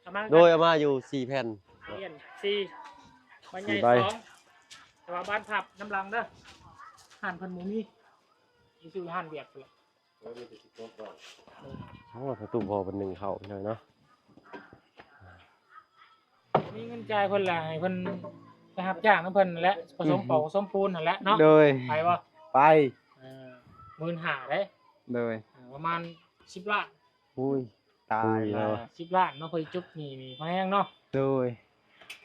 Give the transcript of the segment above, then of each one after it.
ປະມານ ໂດຍ ເອົາມາຢູ່ສີ່ແຜ່ນ ປ່ຽນສີ່ ບ້ານໃຫຍ່ ສີ່ໃບ ສອງ ແຕ່ວ່າບ້ານພັບນຳຫຼັງເດີ ຮ້ານເພິ່ນບໍ່ມີ ຊິຊື້ຮ້ານວຽກພຸ້ນແຫຼະ. ໂອ້ ປະຕູພໍ່ເພິ່ນໜຶ້ງເຂົ້າພີ່ນ້ອງເນາະ ມີເງິນຈ່າຍເພິ່ນລະ ໃຫ້ເພິ່ນໄປຮັບຈ້າງນຳເພິ່ນແຫຼະ ປະສົມ ອືມ ປອກປະສົມປູນຫັ້ນແຫຼະເນາະ ໂດຍ ໄປບໍ່? ໄປ ເອີ ໝື່ນຫ້າເດ້ ໂດຍ ເອີ ປະມານສິບລ້ານ ໂອ້ຍ ຕາຍແລ້ວ ສິບລ້ານເນາະ ເພິ່ນຈຸກໜີ້ນີ້ ພໍແຮງເນາະ ໂດຍ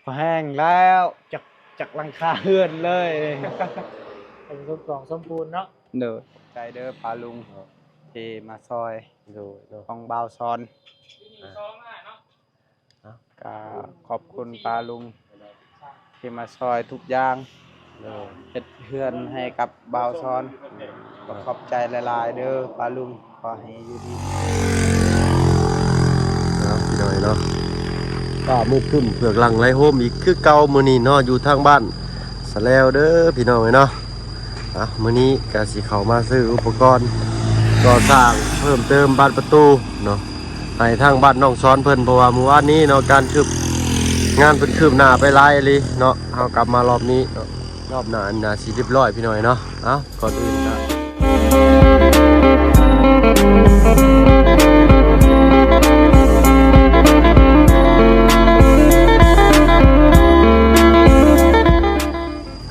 ພໍແຮງແລ້ວ ຈັກ ຈັກຫຼັງຄາເຮືອນເລີຍ ປະສົມປອກປະສົມປູນເນາະ ໂດຍ ຂອບໃຈເດີປ້າລຸງທີ່ມາຊ່ອຍ ໂດຍ ຂອງບ່າວສອນ ປີນີ້ສອງລ້ານເນາະ ກະຂອບຄຸນປ້າລຸງທີ່ມາຊ່ອຍທຸກຢ່າງ ໂດຍ ເຮັດເຮືອນໃຫ້ກັບບ່າວສອນ ໂດຍ ກໍຂອບໃຈຫຼາຍໆເດີປ້າລຸງ ຂໍໃຫ້ຢູ່ດີ ເນາະ ພີ່ນ້ອງເນາະ ຟ້າມືດຄຶ້ມ ເຜືອກຫຼັ່ງໄຫຼໂຮມອີກຄືເກົ່າມື້ນີ້ເນາະ ຢູ່ທາງບ້ານສະແລວເດີພີ່ນ້ອງເອີຍເນາະ. ອ່ະ ມື້ນີ້ກະຊິເຂົ້າມາຊື້ອຸປະກອນກໍ່ສ້າງເພີ່ມເຕີມບານປະຕູເນາະ ໃຫ້ທາງບ້ານນ້ອງສອນເພິ່ນ ເພາະວ່າມື້ວານນີ້ເນາະ ການຄືບ ງານເພິ່ນຄືບໜ້າໄປຫຼາຍອີ່ຫຼີເນາະ ເຮົາກັບມາລອບນີ້ເນາະ ລອບໜ້າໜ້າຊິຮຽບຮ້ອຍພີ່ນ້ອງເນາະ. ເອົ້າ ກ່ອນອື່ນກະ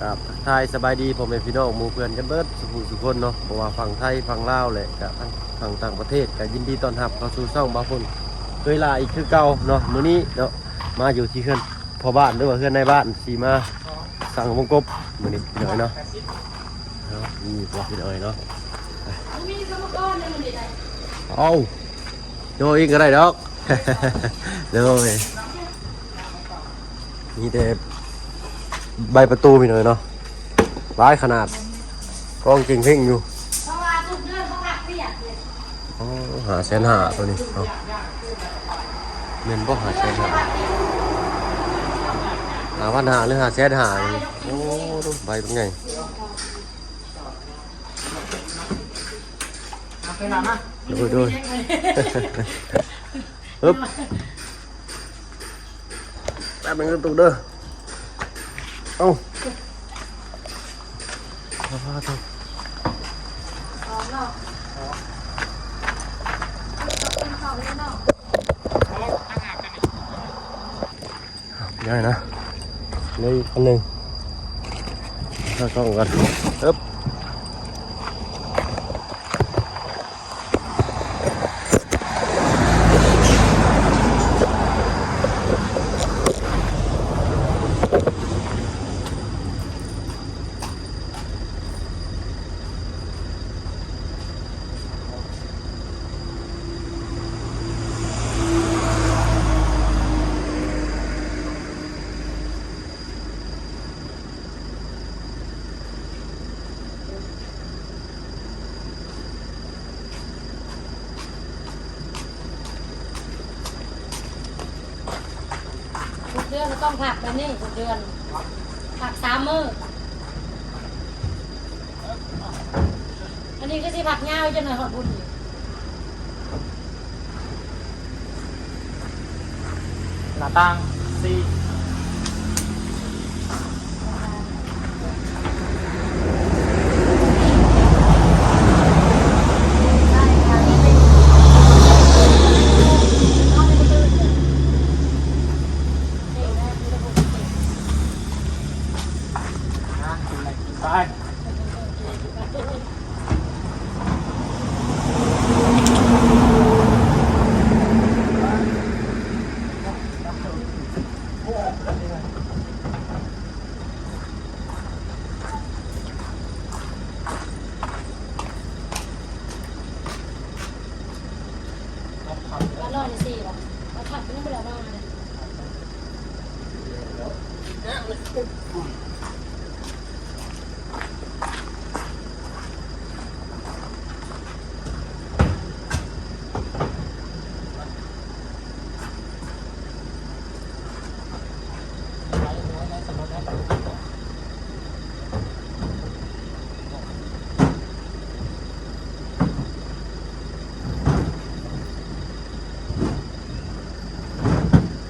ກະທັກທາຍສະບາຍດີພໍ່ແມ່ພີ່ນ້ອງໝູ່ເພື່ອນກັນເບິດ ສູ່ຜູ້ສູ່ຄົນເນາະ ບໍ່ວ່າຝັ່ງໄທຝັ່ງລາວ ແລະກະທັງຝັ່ງຕ່າງປະເທດ ກະຍິນດີຕ້ອນຮັບເຂົ້າສູ່ຊ່ອງບ່າວພົນເຄີຍຫຼ້າອີກຄືເກົ່າເນາະ. ມື້ນີ້ເນາະ ມາຢູ່ທີ່ເຮືອນພໍ່ບ້ານ ຫຼືວ່າເຮືອນນາຍບ້ານ ຊິມາສ້າງວົງກົບມື້ນີ້ພີ່ນ້ອງເນາະ. ເອົາ ນີ້ພວກພີ່ນ້ອງເນາະ ເອົາ ໂຍກອີກກໍໄດ້ດອກ ໂດຍ. ມີແຕ່ໃບປະຕູພີ່ນ້ອງເນາະ ຫຼາຍຂະໜາດ ກອງເຈັງເພັງຢູ່. ເພາະວ່າທຸກເດືອນເຂົາພັກວຽກເດ. ອໍ ຫ້າແສນຫ້າໂຕນີ້ເນາະ ແມ່ນບໍ່? ຫ້າແສນຫ້າ ຫ້າພັນຫ້າ ຫຼື ຫ້າແສນຫ້ານີ້. ໂອ້ ໃບບັກໃຫຍ່. ໂດຍ ໂດຍ ອຶບ ແປັບໜຶ່ງ ຕູ້ເດີ. ເອົ້າ ໄດ້ນະ ເຫຼືອອີກອັນໜຶ່ງ ເອົາກ້ອງກ່ອນ ເອີບ. ທຸກເດືອນກໍຕ້ອງພັກແບບນີ້ ທຸກເດືອນ ພັກສາມມື້. ອັນນີ້ຄືຊິພັກຍາວຈົນຮອດບຸນ. ໜ້າຕ່າງສີ່. ໄປ. ວ່ານອນຢູ່ສີ່ບໍ່? ວ່າພັກຍັງບໍ່ໄດ້ນອນເລີຍ. ເ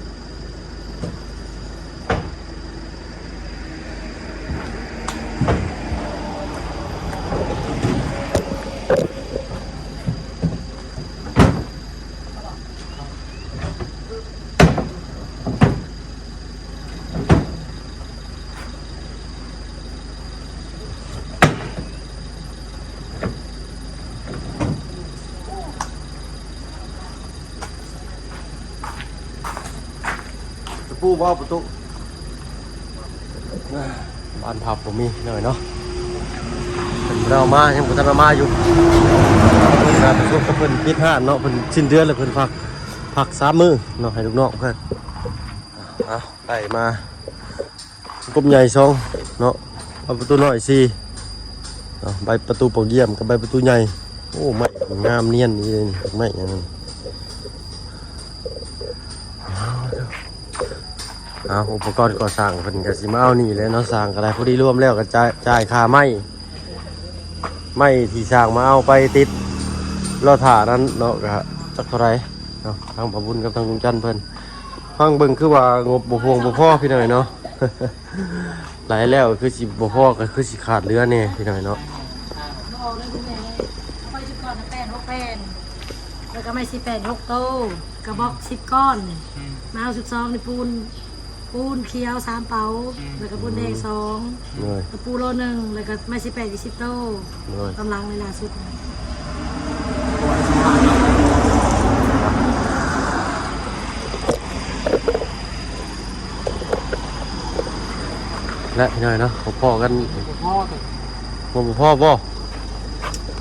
ປູບໍ່ເອົາປະຕູ ບານພັບບໍ່ມີໜ້ອຍເນາະ ເພິ່ນບໍ່ໄດ້ເອົາມາ ຍັງບໍ່ທັນເອົາມາຢູ່ ເພິ່ນກະປະຊຸມກັບເພິ່ນປິດຮ້ານເນາະ ເພິ່ນສິ້ນເດືອນແລ້ວ ເພິ່ນພັກ ພັກສາມມື້ເນາະ ໃຫ້ລູກນ້ອງເພິ່ນ ເອົາ ໄດ້ມາ ກົບໃຫຍ່ສອງເນາະ ເອົາປະຕູນ້ອຍສີ່ເນາະ ໃບປະຕູປ່ອງຢ້ຽມກັບໃບປະຕູໃຫຍ່ ໂອ້ ໄມ້ງາມນຽນອີ່ຫຼີ ໄມ້ຫຍັງນັ້ນ ເອົາ ອຸປະກອນກໍ່ສ້າງເພິ່ນກະຊິມາເອົານີ້ແຫຼະເນາະ ສ້າງກະໄດ້ ພໍດີລວມແລ້ວກະຈ່າຍ ຈ່າຍຄ່າໄມ້ ໄມ້ທີ່ຊ່າງມາເອົາໄປຕິດ ລໍຖ້ານັ້ນເນາະ ກະຈັກເທົ່າໃດເນາະ ທາງປ້າບຸນກັບທາງລຸງຈັນເພິ່ນ ຟັງເບິ່ງຄືວ່າງົບບໍ່ພຽງບໍ່ພໍພີ່ນ້ອງເນາະ ຫຼາຍແລ້ວຄືຊິບໍ່ພໍ ກະຄືຊິຂາດເຫຼືອແດ່ພີ່ນ້ອງເນາະ ບໍ່ອອກເລີຍ ແມ່ ເອົາໄປຊຸດກ່ອນນະ ແປດ ຫົກ ແຜ່ນ ແລ້ວກະໄມ້ ສີ່ ແປດ ຫົກ ໂຕ ກະບລັອກ ສິບ ກ້ອນ ອືມ ມາເອົາຊຸດສອງນີ້ ປູນ ປູນຂຽວ ສາມ ເປົາ ອືມ ແລ້ວກະປູນແດງ ສອງ ໂດຍ ກະປູໂລໜຶ່ງ ແລ້ວກະໄມ້ ສີ່ ແປດ ອີກ ສິບ ໂຕ ໂດຍ ກຳລັງເວລາສຸດ ແລະ ພີ່ນ້ອງເນາະ ພໍ້ກັນ ບໍ່ພໍ ບໍ່ພໍບໍ່?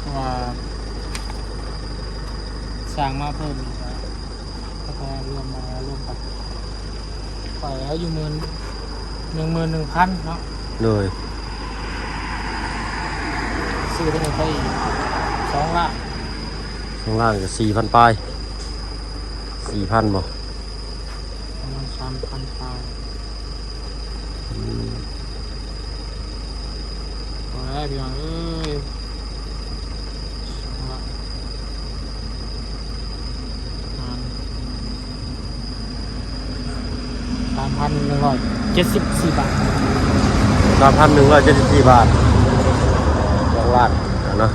ເພາະວ່າສ້າງມາເພີ່ມອີກ ກະ ກະລວມມາ ລວມກັນ ຂ້ອຍເອົາຢູ່ໝື່ນ ໜຶ່ງໝື່ນໜຶ່ງພັນເນາະ ໂດຍ ຊື້ໂຕນີ້ໄປອີກ ສອງລ້ານ ສອງລ້ານກະສີ່ພັນປາຍ ສີ່ພັນບໍ່? ປະມານສາມພັນປາຍ ອືມ ພໍແລ້ວພີ່ນ້ອງເອີຍ ສອງລ້ານ ສາມພັນໜຶ່ງຮ້ອຍເຈັດສິບສີ່ບາດ ສາມພັນໜຶ່ງຮ້ອຍເຈັດສິບສີ່ບາດ ສອງລ້ານເນາະ.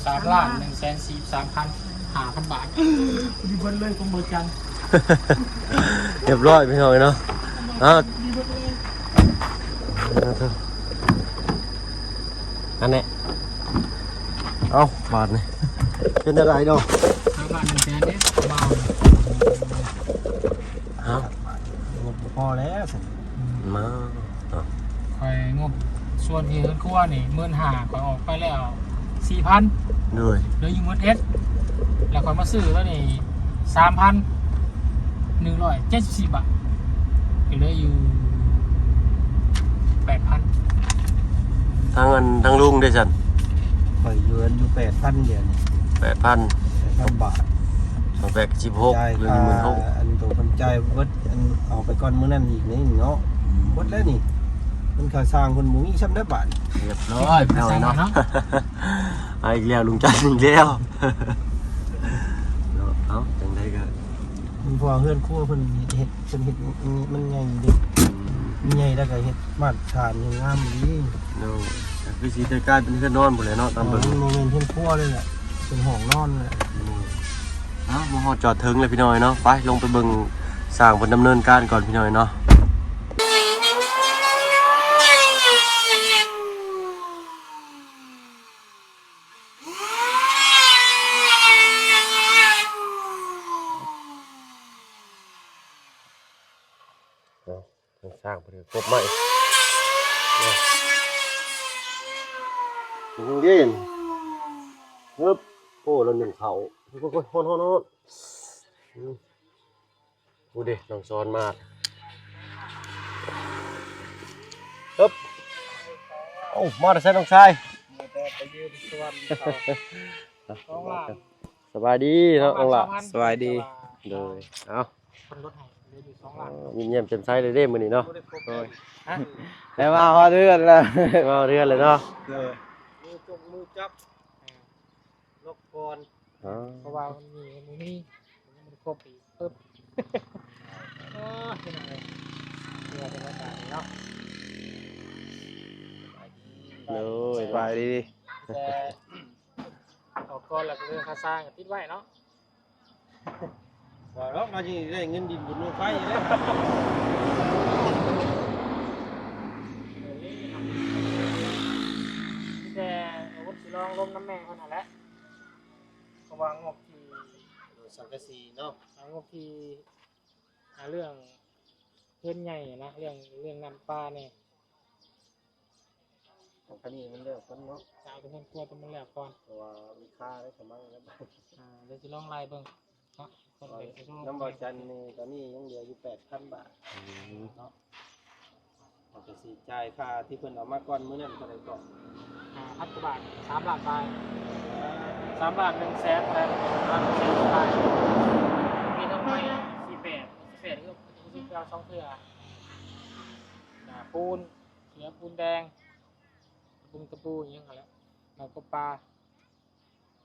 ສາມລ້ານໜຶ່ງແສນສີ່ສິບສາມພັນຫ້າພັນບາດ ພໍດີເບິດເລີຍຂອງບໍ່ຈັງ ຮຽບຮ້ອຍພີ່ນ້ອງເອີຍເນາະ ເອົາ ພໍດີເບິດເລີຍ ອັນນີ້ ເອົາ ບາດນີ້ ເປັນຈັ່ງໃດເນາະ ສາມລ້ານໜຶ່ງແສນເດ້ ເອົາ ງົບບໍ່ພໍແລ້ວຊັ້ນ ມາ ຂ້ອຍງົບສ່ວນທີ່ເຮືອນຄົວນີ້ ໝື່ນຫ້າ ຂ້ອຍອອກໄປແລ້ວສີ່ພັນ ໂດຍ ເຫຼືອຢູ່ໝື່ນເອັດ ແລ້ວຂ້ອຍມາຊື້ໂຕນີ້ສາມພັນໜຶ່ງຮ້ອຍເຈັດສິບສີ່ບາດ ກໍເຫຼືອຢູ່ແປດພັນ ທາງອັນ ທາງລຸງເດ້ຊັ້ນ ຂ້ອຍຢູ່ ຢູ່ແປດພັນດຽວນີ້ ແປດພັນ ແປດພັນບາດ ສອງແປດສິບຫົກ ຈ່າຍຄ່າ ຫຼື ໜຶ່ງໝື່ນຫົກ ອັນໂຕເພິ່ນຈ່າຍເບິດ ອັນເອົາໄປກ່ອນມື້ນັ້ນອີກນີ້ເນາະ ອືມ ເບິດແລ້ວນີ້ ເງິນຄ່າສ້າງເພິ່ນບໍ່ມີຊ້ຳໃດບາດ ຮຽບຮ້ອຍພີ່ນ້ອງເນາະ ເອົາອີກແລ້ວ ລຸງຈັນອີກແລ້ວເນາະ ເອົາ ຈັ່ງໃດກໍ ເພາະວ່າເຮືອນຄົວເພິ່ນເຮັດ ເພິ່ນເຮັດ ມັນໃຫຍ່ເດ້ ອືມ ມັນໃຫຍ່ແລ້ວກໍເຮັດມາດຖານໃຫ້ງາມດີ ໂດຍ ກໍຄືຊິໄດ້ກາຍເປັນເຮືອນນອນພຸ້ນແຫຼະເນາະ ຕາມເບິ່ງ ມັນບໍ່ແມ່ນເຮືອນຄົວເລີຍແຫຼະ ເປັນຫ້ອງນອນແຫຼະ ໂດຍ ເອົາ ມາຮອດຈອດເຖິງແລ້ວພີ່ນ້ອງເນາະ ໄປ ລົງໄປເບິ່ງຊ່າງເພິ່ນດຳເນີນການກ່ອນພີ່ນ້ອງເນາະ. ເອົາ ທາງຊ່າງເພິ່ນກໍກົບໄມ້ ເອົາ ເຮັດຫຍັງເດ້ ຮຶບ ໂອ້ ລາວໜຶ້ງເຂົ້າ ໂອ້ຍ ຮ້ອນໆໆ ອືມ ຜູ້ເດ ນ້ອງສອນມາ ຮຶບ ເອົ້າ ມາແຕ່ໃສນ້ອງຊາຍ? ເປັນສ່ວນເຂົາ ສອງລ້ານ ສະບາຍດີເນາະ ນ້ອງຫຼ້າ ສອງລ້ານສອງພັນ ສະບາຍດີ ໂດຍ ເອົາ ເພິ່ນລົດໃຫ້ເຫຼືອຢູ່ສອງລ້ານ ເອີ ຍິ້ມແຍ້ມແຈ່ມໃສເລີຍເດ້ມື້ນີ້ເນາະ ໂດຍ ຮະ ໄດ້ມາຮອດເຮືອນແລ້ວ ມາຮອດເຮືອນແລ້ວເນາະ ໂດຍ ມືຈົກມືຈັບ ອ່າ ລົບກ່ອນ ອໍ ເພາະວ່າມັນມີ ມັນມີ ມັນຄົບອີກ ປຶບ ໂອ້ຍ ພີ່ນ້ອງເອີຍ ເຮືອນບັນຍາກາດນີ້ເນາະ ໂດຍ ສະບາຍດີ ແຕ່ອອກກ່ອນແລ້ວກໍເລື່ອງຄ່າສ້າງກໍຕິດໄວ້ເນາະ ບໍ່ດອກ ເຮົາຊິໄດ້ເງິນດິນບຸນລົງໄຟຢູ່ເດ້ ມີແຕ່ອາວຸດຊິລອງລົມນຳແມ່ເພິ່ນຫັ້ນແຫຼະ ເພາະວ່າງົບທີ່ ໂດຍ ສັງກະສີເນາະ ອາ ງົບທີ່ ອາ ເລື່ອງເຮືອນໃຫຍ່ນະ ເລື່ອງ ເລື່ອງນ້ຳປາແດ່ ເອົາໂຕນີ້ມັນແລ້ວກ່ອນເນາະ ຈະເອົາແຕ່ເຮືອນຄົວໂຕມັນແລ້ວກ່ອນ ເພາະວ່າມີຄ່າໄດ້ສະໝັກແລ້ວ ອາ ດຽວຊິລອງໄລ່ເບິ່ງເນາະ ເອົາ ນຳບໍ່ຈັນນີ້ ຕອນນີ້ຍັງເຫຼືອຢູ່ແປດພັນບາດ ອືມ ເນາະ ເຮົາກໍຊິຈ່າຍຄ່າທີ່ເພິ່ນເອົາມາກ່ອນມື້ນັ້ນເທົ່າໃດເກາະ ຫ້າພັນກວ່າບາດ ສາມລ້ານປາຍ ສາມລ້ານໜຶ່ງແສນປາຍ ສາມລ້ານໜຶ່ງແສນປາຍ ມີທັງໄມ້ສີ່ແປດ ສີ່ແປດ ຄື ຄືເກົ່າສອງເທື່ອ ໜ້າປູນ ເສືອປູນແດງ ຕະປຸງຕະປູຫຍັງຫັ້ນແຫຼະ ເອົາກະປາ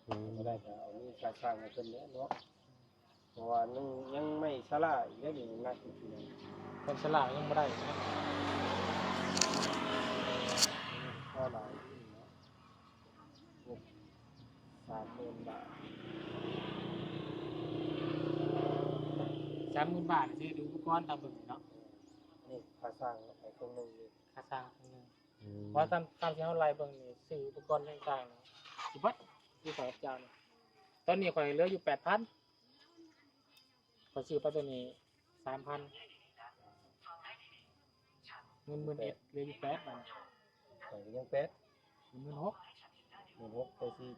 ອືມ ບໍ່ໄດ້ກໍເອົາມີຄ່າສ້າງໃຫ້ເພິ່ນແຫຼະເນາະ ເພາະວ່າຍັງ ຍັງໄມ້ສາລາອີກເດ້ ຍັງໜັກຢູ່ ເພິ່ນສາລາຍັງບໍ່ໄດ້ເນາະ ພໍຫຼາຍຢູ່ເນາະ ງົບສາມໝື່ນບາດ ສາມໝື່ນບາດ ຊິໄດ້ອຸປະກອນຕາມເບິ່ງເນາະ ນີ້ຄ່າສ້າງໄອ້ເຄິ່ງໜຶ່ງນີ້ ຄ່າສ້າງເຄິ່ງໜຶ່ງ ອືມ ເພາະຕາມ ຕາມທີ່ເຮົາໄລ່ເບິ່ງນີ້ ຊື້ອຸປະກອນຕ່າງໆນີ້ ຊິເບິດຢູ່ຂ້ອຍກັບເຈົ້ານີ້ ຕອນນີ້ຂ້ອຍເຫຼືອຢູ່ແປດພັນ ຂ້ອຍຊື້ປາໂຕນີ້ສາມພັນ ເງິນໝື່ນເອັດ ເຫຼືອຢູ່ແປດບາດນີ້ ຂ້ອຍກໍຍັງແປດ ໝື່ນຫົກ ໝື່ນຫົກ ຂ້ອຍຊື້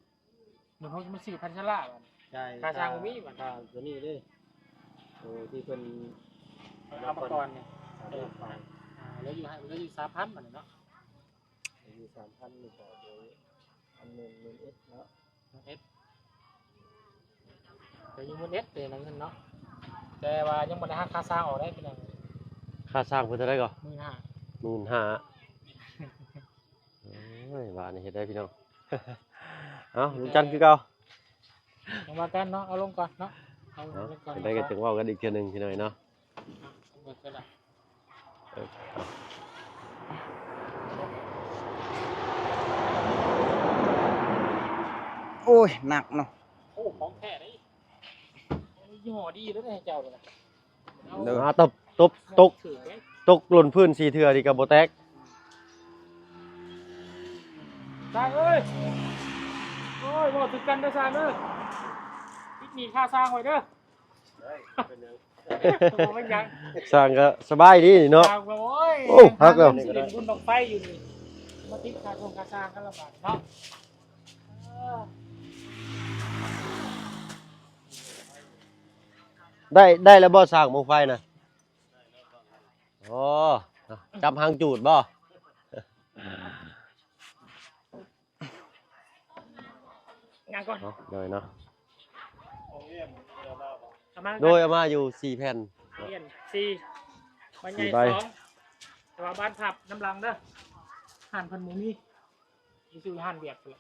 ໝື່ນຫົກ ມັນຊື້ພັນຊະລາບາດນີ້ ຈ່າຍຄ່າຊ່າງບໍ່ມີບາດນີ້ ຄ່າໂຕນີ້ເດ້ ໂຕທີ່ເພິ່ນເອົາມາກ່ອນນີ້ ເອີ ເຫຼືອຢູ່ ເຫຼືອຢູ່ສາມພັນບາດນີ້ເນາະ ເຫຼືອຢູ່ສາມພັນນີ້ກໍເດີ ອັນໜຶ່ງໝື່ນເອັດເນາະ ໝື່ນເອັດ ກໍຍັງໝື່ນເອັດເດ້ນະເງິນເນາະ ແຕ່ວ່າຍັງບໍ່ໄດ້ຫັກຄ່າສ້າງອອກເດ້ພີ່ນ້ອງ ຄ່າສ້າງເພິ່ນເທົ່າໃດກໍ ໝື່ນຫ້າ ໝື່ນຫ້າ ໂອ້ຍ ບາດນີ້ເຮັດໄດ້ພີ່ນ້ອງ ເອົ້າ ລຸງຈັນຄືເກົ່າ ມາວ່າກັນເນາະ ເອົາລົງກ່ອນເນາະ ເອົາລົງກ່ອນ ເຮັດໄດ້ກໍຈັ່ງເວົ້າກັນອີກເທື່ອໜຶ່ງພີ່ນ້ອງເນາະ ເອີ ໂອ້ຍ ໜັກເນາະ ໂອ້ ຂອງແທ້ເດ້ ຍີ່ຫໍ້ດີເດ້ ເຈົ້ານີ້ນະ ເອົາ ມາຕົບ ຕົບ ຕົກ ຖືກເດ້ ຕົກຫຼົ່ນພື້ນສີ່ເທື່ອນີ້ກໍບໍ່ແຕກ ຊ່າງເອີຍ ໂອ້ຍ ເວົ້າຖືກກັນເດີຊ່າງເດີ ຕິດໜີ້ຄ່າຊ່າງໄວ້ເດີ ເປັນຫຍັງ ບໍ່ເປັນຫຍັງ ຊ່າງກໍສະບາຍດີເນາະ ຊ່າງກໍ ໂອ້ຍ ໂອ້ ຮັກແລ້ວ ຊິຫຼິ້ນບຸນບັ້ງໄຟຢູ່ນີ້ ມາຕິດຄ່າຊ່າງຄ່າຊ່າງກັນລະບາດເນາະ ເອີ ໄດ້ ໄດ້ແລ້ວບໍ່ຊ່າງບັ້ງໄຟນະ ອໍ ຈັບຫາງຈູດບໍ່? ຍ່າງກ່ອນ ເນາະ ໂດຍເນາະ ເອົາມາ ໂດຍ ເອົາມາຢູ່ສີ່ແຜ່ນ ແຜ່ນສີ່ ໃບໃຫຍ່ສອງ ແຕ່ວ່າບານພັບນຳຫຼັງເດີ ຮ້ານເພິ່ນບໍ່ມີ ຢູ່ຊື່ຮ້ານວຽກພຸ້ນ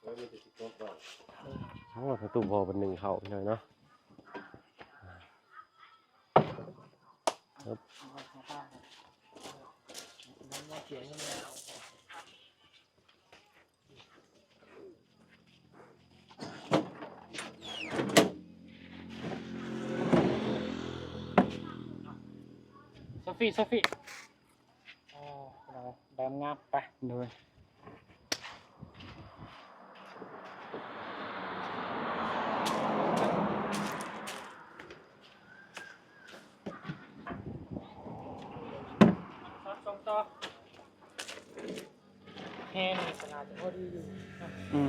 ແຫຼະ ໂອ້ ປະຕູບໍ່ເພິ່ນໜຶ້ງເຂົ້າພີ່ນ້ອງເນາະ ໂຊຟີ ໂຊຟີ ອໍ ພີ່ນ້ອງເອີຍ ແບບງາມ ໄປ ໂດຍ ສອນສົ່ງຕໍ່ ແຮນີ້ກໍໜ້າຈະພໍດີຢູ່ເນາະ ອືມ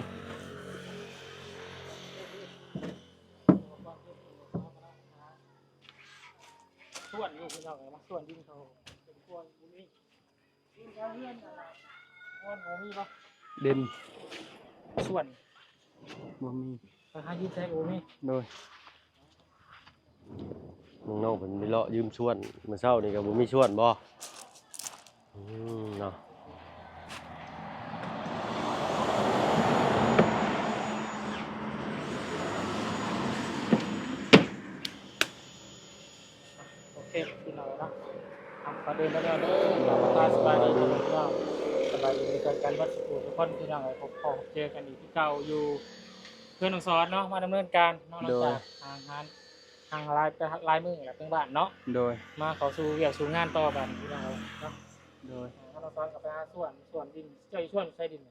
ສ່ວນຢູ່ ພີ່ນ້ອງເອີຍ ມາສ່ວນດິນເຂົາເປັນພວກບໍ່ມີ ດິນເຂົາເຮືອນນັ້ນລະ ບ່ອນບໍ່ມີບໍ່ ດິນ ສວນ ບໍ່ມີ ໄປຫາຢືມໃສກໍບໍ່ມີ. ໂດຍ ນ້ອງໆເພິ່ນໄປເລາະຢືມສວນ ມື້ເຊົ້ານີ້ກໍບໍ່ມີສວນບໍ່? ອືມ ເນາະ. ໂອເຄ ພີ່ນ້ອງເນາະ ອ່ະ ກ່ອນອື່ນແລ້ວເດີ ກາບທັກທາຍສະບາຍດີພໍ່ແມ່ພີ່ນ້ອງ ສະບາຍດີເຊັ່ນກັນເບິດສູ່ທຸກຄົນ ພີ່ນ້ອງເອີຍ. ພົບພໍ້ພົບເຈີກັນອີກຄືເກົ່າຢູ່ເຮືອນນ້ອງສອນເນາະ ມາດຳເນີນການເນາະ ຫຼັງຈາກ ໂດຍ ຫ່າງຫາຍ ຫ່າງຫາຍໄປຫຼາຍມື້ແລ້ວ ເຖິງບ້ານເນາະ. ໂດຍ ມາເຂົ້າສູ່ວຽກສູ່ງານຕໍ່ບາດນີ້ ພີ່ນ້ອງເອີຍເນາະ. ໂດຍ ອ່າ ນ້ອງສອນກໍໄປຫາສວນ ສວນດິນ ເຈົ້າຢູ່ສວນໃສດິນ?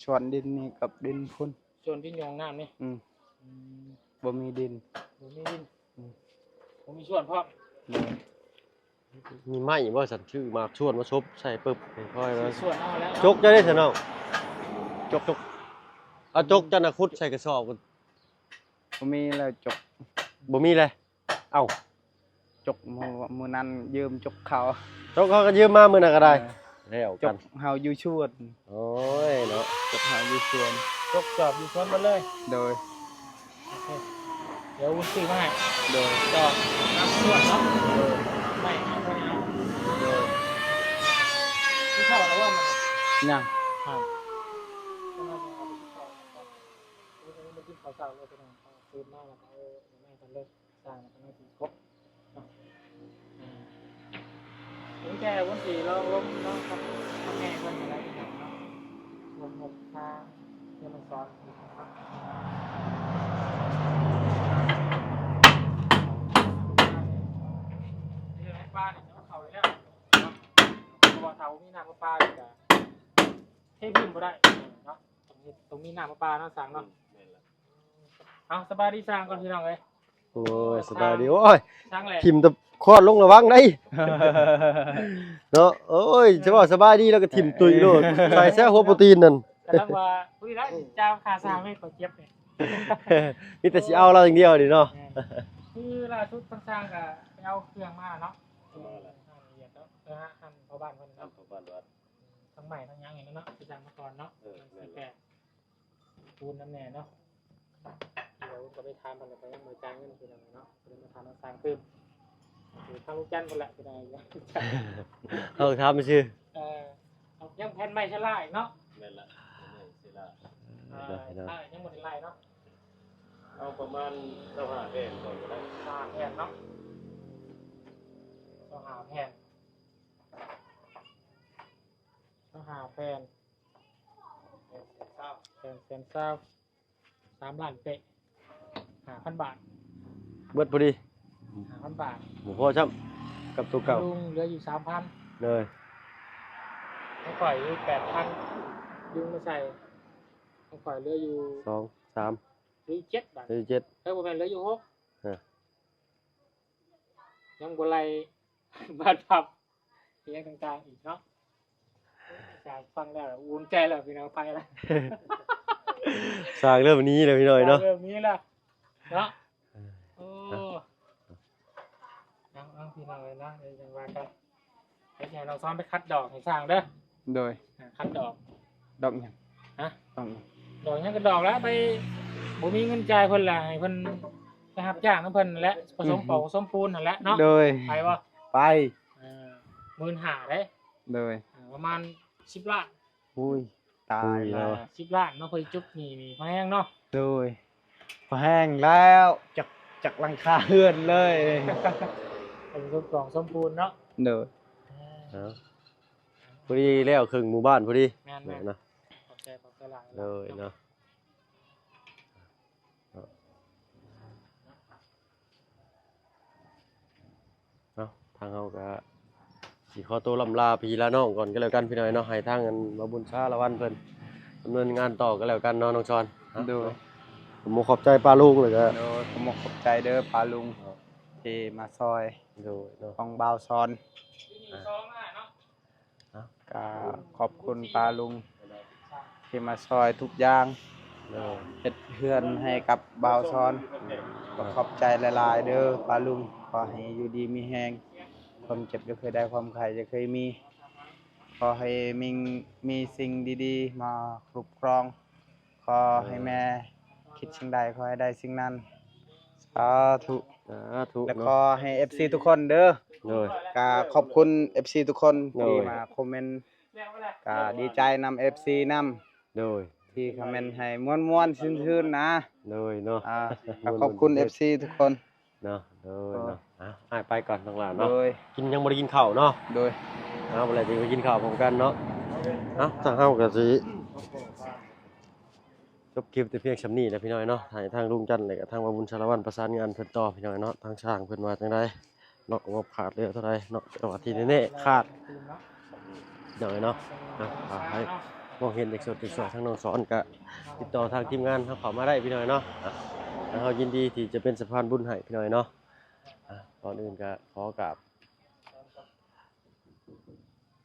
ສວນດິນນີ້ກັບດິນພຸ້ນ ສວນດິນຢູ່ຫ້ອງນ້ຳນີ້. ອືມ ອືມ ບໍ່ມີດິນ ບໍ່ມີດິນ. ອືມ ບໍ່ມີສວນພ້ອມ. ໂດຍ ມີໄມ້ບໍ່ຊັ້ນ? ຊື້ໝາກສວນມາສົບໃສ່ປຶບ ຄ່ອຍໆ ຊື້ສວນເອົາແລ້ວເນາະ. ຈົກເຈົ້າເດ້ຊັ້ນນ້ອງ ຈົກ ຈົກ ເອົາຈົກເຈົ້ານະ ຂຸດໃສ່ກະສອບ. ບໍ່ມີແລ້ວຈົກ ບໍ່ມີແລ້ວ. ເອົ້າ ຈົກມື້ ມື້ນັ້ນຢືມຈົກເຂົາ ຈົກເຂົາກໍຢືມມາມື້ນັ້ນກໍໄດ້. ເອີ ແລ້ວກັນ ຈົກເຮົາຢູ່ສວນ. ໂອ້ຍເນາະ ຈົກເຮົາຢູ່ສວນ ຈົກຈອບຢູ່ສວນໝົດເລີຍ. ໂດຍ ໂອເຄ ດຽວອຸ່ນຊື້ມາໃຫ້. ໂດຍ ຈອບນຳສວນເນາະ. ໂດຍ ໄມ້ເອົາໄວ້ເອົາ. ໂດຍ ກິນເຂົ້າແລ້ວບໍ່? ຍັງ. ມາກິນເຂົ້າເຊົ້າເລີຍ ພີ່ນ້ອງ ຕື່ນມາແລ້ວກໍເອົາໜໍ່ໄມ້ກັນເລີຍ. ສ້າງກັນມາກິນຄົບເນາະ. ອືມ ມີແຕ່ວຸ້ນສີລອງລົມເນາະ ກັບ ກັບແມ່ເພິ່ນນີ້ແຫຼະ ພີ່ນ້ອງເນາະ. ລວມຫົກທາງ ເພື່ອນສອນ ເລື່ອງປານີ້ເຈົ້າເຂົ້າຢູ່ແລ້ວເນາະ ເພາະວ່າຖ້າບໍ່ມີນ້ຳປະປານີ້ກະເທພື້ນບໍ່ໄດ້ເນາະ. ຕ້ອງເຮັດ ຕ້ອງມີນ້ຳປະປາເນາະ ສ້າງເນາະ. ອືມ ແມ່ນລະ. ເອົາ ສະບາຍດີຊ່າງກ່ອນ ພີ່ນ້ອງເອີຍ. ໂອ້ຍ ສະບາຍດີ. ໂອ້ຍ ຊ່າງແຫຼະ ຖິ້ມຕະຄອດລົງລະວັງໄດ໋ ເນາະ. ໂອ້ຍ ຈະເວົ້າສະບາຍດີແລ້ວກໍຖິ້ມຕຸຍໂລດ ໃສ່ແຊະຫົວໂປຣຕີນນັ້ນ. ກຳລັງວ່າ ອຸ້ຍ ລະຈາຄ່າຊ່າງໃຫ້ຂ້ອຍເຈັບນີ້ ມີແຕ່ຊິເອົາລາວຢ່າງດຽວນີ້ເນາະ. ແມ່ນ ຄືລ່າສຸດທາງຊ່າງກໍໄປເອົາເຄື່ອງມາເນາະ ເອົາມາລະ ເອີ ຫັ້ນພໍ່ບ້ານເພິ່ນເນາະ ທາງໃໝ່ທາງຫຍັງນີ້ເນາະ ທີ່ສ້າງມາກ່ອນເນາະ. ເອີ ແມ່ນລະ. ປູນນຳແດ່ເນາະ. ດຽວກໍໄປຖາມເພິ່ນ ແລ້ວກໍຍັງບໍ່ຈ່າຍເງິນ ພີ່ນ້ອງເນາະ ກໍເລີຍມາຖາມທາງຊ່າງຕື່ມ ຢູ່ທາງລວງຈັນພຸ້ນແຫຼະ ພີ່ນ້ອງ. ເຮົາຖາມຊື່ ເອີ ຍັງແຜ່ນໄມ້ເຊລາອີກເນາະ. ແມ່ນລະ ແຜ່ນໄມ້ເຊລາ ເອີ ເອີ ຍັງບໍ່ໄດ້ໄລ່ເນາະ. ເອົາປະມານຊາວຫ້າແຜ່ນກ່ອນກໍໄດ້ ຊາວຫ້າແຜ່ນເນາະ ຊາວຫ້າແຜ່ນ ຊາວຫ້າແຜ່ນ ແສນຊາວ ສາມລ້ານເປະ ຫ້າພັນບາດ ເບິດພໍດີ ຫ້າພັນບາດ ບໍ່ພໍຊ້ຳກັບໂຕເກົ່າ. ລຸງເຫຼືອຢູ່ສາມພັນ ໂດຍ ຂອງຂ້ອຍຢູ່ແປດພັນ ລຸງມາໃສ່ ຂອງຂ້ອຍເຫຼືອຢູ່ສອງ ສາມ ຫຼືເຈັດບາດ ຫຼືເຈັດ ເອີ ບໍ່ແມ່ນ ເຫຼືອຢູ່ຫົກ ເອີ ຍັງບໍ່ໄລ່ບາດພັບ ອີຫຍັງຕ່າງໆອີກເນາະ. ຈາກຟັງແລ້ວອຸ່ນໃຈແລ້ວ ພີ່ນ້ອງ ໄປລະ ສ້າງເລີ່ມໜີແລ້ວ ພີ່ນ້ອງເນາະ ສ້າງເລີ່ມໜີແລ້ວເນາະ. ເອີ ໂອ້ ເອົາໆ ພີ່ນ້ອງເອີຍເນາະ ດຽວຈັ່ງວ່າກັນ ໃຫ້ນ້ອງສອນໄປຄັດດອກໃຫ້ຊ່າງເດີ. ໂດຍ ອ່າ ຄັດດອກ ດອກຫຍັງ? ຮະ? ດອກຫຍັງ? ດອກຫຍັງກໍດອກແລ້ວ ໄປ ບໍ່ມີເງິນຈ່າຍເພິ່ນລະ ໃຫ້ເພິ່ນໄປຮັບຈ້າງນຳເພິ່ນແຫຼະ ປະສົມ ອືຮຶ ປອກປະສົມປູນຫັ້ນແຫຼະເນາະ. ໂດຍ ໄປບໍ່? ໄປ ເອີ ໝື່ນຫ້າເດ້. ໂດຍ ເອີ ປະມານສິບລ້ານ. ໂອ້ຍ ຕາຍແລ້ວ ສິບລ້ານເນາະ ເພື່ອຈຸກໜີ້ນີ້ ພໍແຮງເນາະ. ໂດຍ ພໍແຮງແລ້ວ ຈັກ ຈັກຫຼັງຄາເຮືອນເລີຍ ປະສົມປອກປະສົມປູນເນາະ. ໂດຍ ເອີ ເອົາ ພໍດີແລ້ວເຄິ່ງໝູ່ບ້ານພໍດີ. ແມ່ນໆ ເນາະ ຂອບໃຈ ຂອບໃຈຫຼາຍ. ໂດຍເນາະ ເນາະ ທາງເຮົາກະຊິຂໍໂຕລ່ຳລາພີ່ລານ້ອງກ່ອນກໍແລ້ວກັນ ພີ່ນ້ອງເນາະ ໃຫ້ທາງອັນບ່າວບຸນສາລະວັນເພິ່ນດຳເນີນງານຕໍ່ກໍແລ້ວກັນເນາະ ນ້ອງຊອນ. ໂດຍ ເນາະ ຂໍຂອບໃຈປ້າລຸງ ແລ້ວກະ ໂດຍ ຂໍຂອບໃຈເດີປ້າລຸງ ເນາະ ທີ່ມາຊ່ອຍ ໂດຍເນາະ ຂອງບ່າວຊອນ ອ່າ ກະຂອບຄຸນປ້າລຸງທີ່ມາຊ່ອຍທຸກຢ່າງ ໂດຍ ເຮັດເຮືອນໃຫ້ກັບບ່າວຊອນ. ໂດຍ ກໍຂອບໃຈຫຼາຍໆເດີປ້າລຸງ ຂໍໃຫ້ຢູ່ດີມີແຮງ ຄວາມເຈັບຢ່າເຄີຍໄດ້ ຄວາມໄຂ້ຢ່າເຄີຍມີ ຂໍໃຫ້ມີ ມີສິ່ງດີໆມາຄຸ້ມຄອງ ຂໍໃຫ້ແມ່ຄິດສິ່ງໃດ ຂໍໃຫ້ໄດ້ສິ່ງນັ້ນ ສາທຸ ສາທຸ ແລະ ເນາະ ຂໍໃຫ້ເອັຟຊີທຸກຄົນເດີ ໂດຍ ກະຂອບຄຸນເອັຟຊີທຸກຄົນ ໂດຍ ທີ່ມາຄອມເມັນ ກະດີໃຈນຳເອັຟຊີນຳ ໂດຍ ທີ່ຄອມເມັນໃຫ້ມ່ວນໆຊື່ນໆນະ ໂດຍເນາະ ອ່າ ກະຂອບຄຸນເອັຟຊີທຸກຄົນ ເນາະ ໂດຍເນາະ ອ່ະ ອ້າຍໄປກ່ອນນ້ອງຫຼ້າເນາະ ໂດຍ ກິນ ຍັງບໍ່ໄດ້ກິນເຂົ້າເນາະ ໂດຍ ເອົາ ບໍ່ໄດ້ໄປກິນເຂົ້າພ້ອມກັນເນາະ ເອົາ ທາງເຮົາກະຊິຈົບຄລິບແຕ່ພຽງສ່ຳນີ້ແຫຼະພີ່ນ້ອງເນາະ ໃຫ້ທາງລຸງຈັນ ແລະກະທາງບ່າວບຸນສາລະວັນປະສານງານເພິ່ນຕໍ່ພີ່ນ້ອງເນາະ ທາງຊ່າງເພິ່ນວ່າຈັ່ງໃດເນາະ ງົບຂາດເຫຼືອເທົ່າໃດເນາະ ແຕ່ວ່າທີ່ແນ່ໆຂາດ ພີ່ນ້ອງເນາະ ອ່ະ ໃຜມອງເຫັນຢາກຊ່ວຍ ຢາກຊ່ວຍທາງນ້ອງສອນກະຕິດຕໍ່ທາງທີມງານເຮົາເຂົ້າມາໄດ້ພີ່ນ້ອງເນາະ ອ່ະ ທາງເຮົາຍິນດີທີ່ຈະເປັນສະພານບຸນໃຫ້ພີ່ນ້ອງເນາະ ອ່ະ ກ່ອນອື່ນກະຂໍກາບ ສ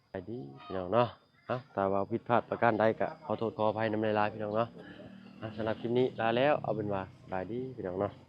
ະບາຍດີພີ່ນ້ອງເນາະ ອ່ະ ຖ້າວ່າຜິດພາດປະການໃດກະຂໍໂທດຂໍອະໄພນຳຫຼາຍໆພີ່ນ້ອງເນາະ ອ່ະ ສຳລັບຄລິບນີ້ລາແລ້ວ ເອົາເປັນວ່າສະບາຍດີພີ່ນ້ອງເນາະ.